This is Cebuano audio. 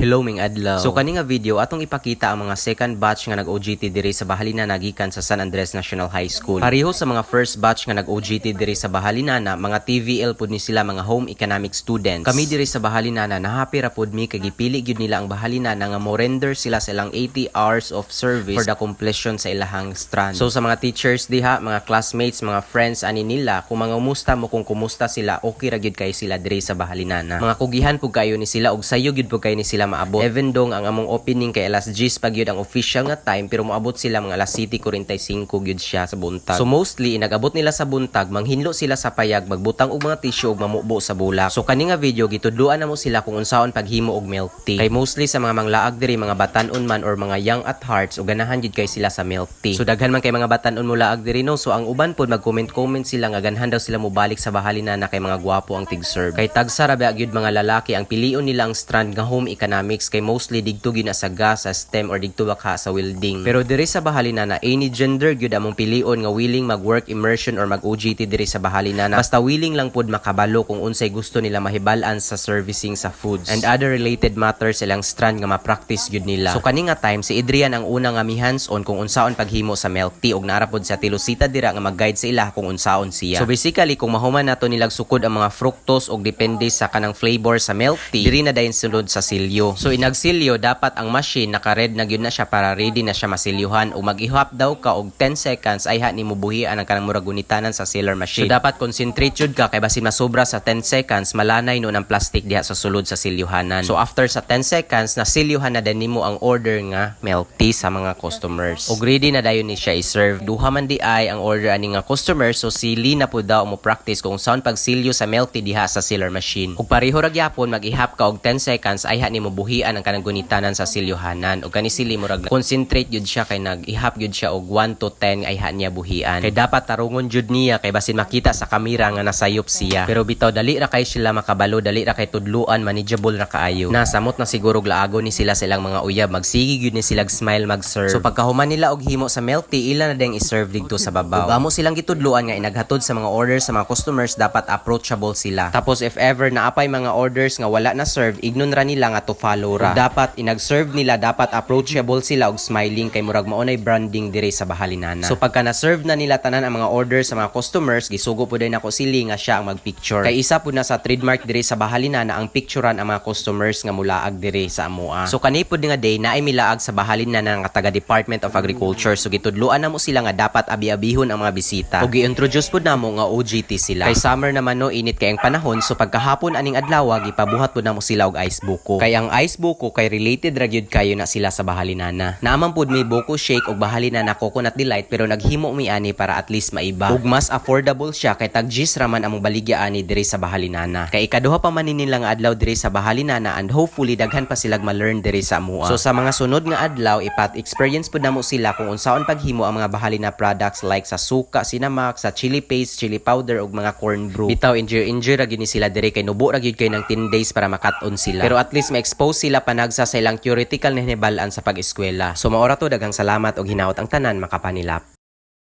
Hello, maayong adlaw. So kani nga video, atong ipakita ang mga second batch nga nag-OJT diri sa Bahalinana gikan sa San Andres National High School. Pareho sa mga first batch nga nag-OJT diri sa Bahalinana, mga TVL pud ni sila, mga home economic students. Kami diri sa Bahalinana, nahappy ra pud mi kay gipili gyud nila ang Bahalinana nga mo render sila sa ilang 80 hours of service for the completion sa ilahang strand. So sa mga teachers diha, mga classmates, mga friends ani nila, kung mga umusta mo kung kumusta sila, okay ra gyud kay sila diri sa Bahalinana. Mga kugihan pud kayo ni sila ug sayo gyud pud kayo ni sila maabot. Even though ang among opening kay alas 10 pa gyud ang official nga time, pero moabot sila mga alas 7:45 gyud siya sa buntag. So mostly inagabot nila sa buntag, manghinlo sila sa payag, magbutang og mga tissue ug mamubo sa bulak. So kani nga video, gitudloan namo sila kung unsaon paghimo og milk tea. Kay mostly sa mga manglaag diri, mga batanon man or mga young at hearts ug ganahan gyud kay sila sa milk tea. So daghan man kay mga batanon mo laag diri, no. So ang uban pod, mag-comment-comment sila nga ganahan daw sila mobalik sa Bahalinana kay mga gwapo ang tig-serve. Kay tagsa ra ba gyud mga lalaki ang pilion nila ang strand nga home economics kay mostly didto gyud na sa gas, sa STEM or didto ba ka sa welding. Pero diri sa Bahalinana, any gender gyud among pilion nga willing mag-work immersion or mag-OJT diri sa Bahalinana. Basta willing lang pud makabalo kung unsay gusto nila mahibal-an sa servicing sa foods and other related matters ilang strand nga ma-practice gyud nila. So kani nga time, si Adrian ang una nga mi hands-on kung unsaon paghimo sa milk tea ug naa ra pod si Ate Lucita dira nga mag-guide sa ila kung unsaon siya. So basically, kung mahuman nato nilag sukod ang mga fructose og depende sa kanang flavor sa milk tea, diri na dayon sulod sa silyo. So inagsilyo, dapat ang machine naka-red na gyud na siya para ready na siya masilyuhan ug mag-ihap daw ka og 10 seconds ayha nimo buhian ang kanang murag gunitanan sa sealer machine. So dapat concentrate jud ka kay basin masobra sa 10 seconds, malanay no ng plastic diha sa sulod sa silyuhanan. So after sa 10 seconds, nasilyuhan na din nimo ang order nga milk tea sa mga customers. Ug ready na dayon ni siya i-serve. Duha man di ay ang order ani nga customer, so si Lee na pud daw mo practice kung unsaon pagsilyo sa milk tea diha sa sealer machine. Ug pareho ra gyapon, mag-ihap ka og 10 seconds ayha nimo buhian ang kanang gunitanan sa silyuhanan. Ug kani si Lee, murag concentrate gyud siya kay nag-ihap gyud siya og 1 to 10 ayha niya buhian. Kay dapat tarungon jud niya kay basin makita sa kamera nga nasayop siya. Pero bitaw dali ra kay sila makabalo, dali ra kay tudluan, manageable ra kaayo. Nasamot na siguro glaago ni sila sa ilang mga uyab, magsige gyud ni sila smile mag-serve. So pagkahuman nila og himo sa milk tea, ila na ding i-serve didto sa babaw. Ug amo silang gitudluan nga inaghatod sa mga orders sa mga customers, dapat approachable sila. Tapos if ever naapay mga orders nga wala na serve, ignon ra nila nga to follow ra. Ug dapat inag-serve nila, dapat approachable sila og smiling kay murag mao nay branding dire sa Bahalinana. So pagka na-serve na nila tanan ang mga orders sa mga customers, gisugo pud nako si Lee nga siya ang magpicture. Kay isa pud na sa trademark dire sa Bahalinana ang picturean ang mga customers nga mulaag dire sa amoa. So kani pud nga day, naay milaag sa Bahalinana nga taga Department of Agriculture. So gitudluan namo sila nga dapat abi-abihon ang mga bisita. Ug gi-introduce pud namo nga OJT sila. Kay summer naman no, init kay ang panahon, so pagkahapon aning adlaw, gipabuhat pud namo sila og ice buko. Kay ang ice buko kay related ra gyud kayo na sila sa Bahalinana. Naa man pud may buko shake og Bahalinana Coconut Delight, pero naghimo mi ani para at least maiba. Ug mas affordable siya kay tag 10 ra man among baligya ani diri sa Bahalinana. Kay ikaduha pa man ni nila nga adlaw diri sa Bahalinana and hopefully daghan pa silag ma-learn diri sa amoa. So sa mga sunod nga adlaw, ipat-experience pud namo sila kung unsaon paghimo ang mga Bahalina products like sa suka, sinamak, sa chili paste, chili powder ug mga corn brew. Bitaw enjoy enjoy ra gyud ni sila diri kay nubo ra gyud kay ng 10 days para makat-on sila. Pero at least ma-expose sila panagsa sa ilang theoretical na hinibal-an sa pag-eskwela. So mao ra to, daghang salamat og hinaot ang tanan makapanilap.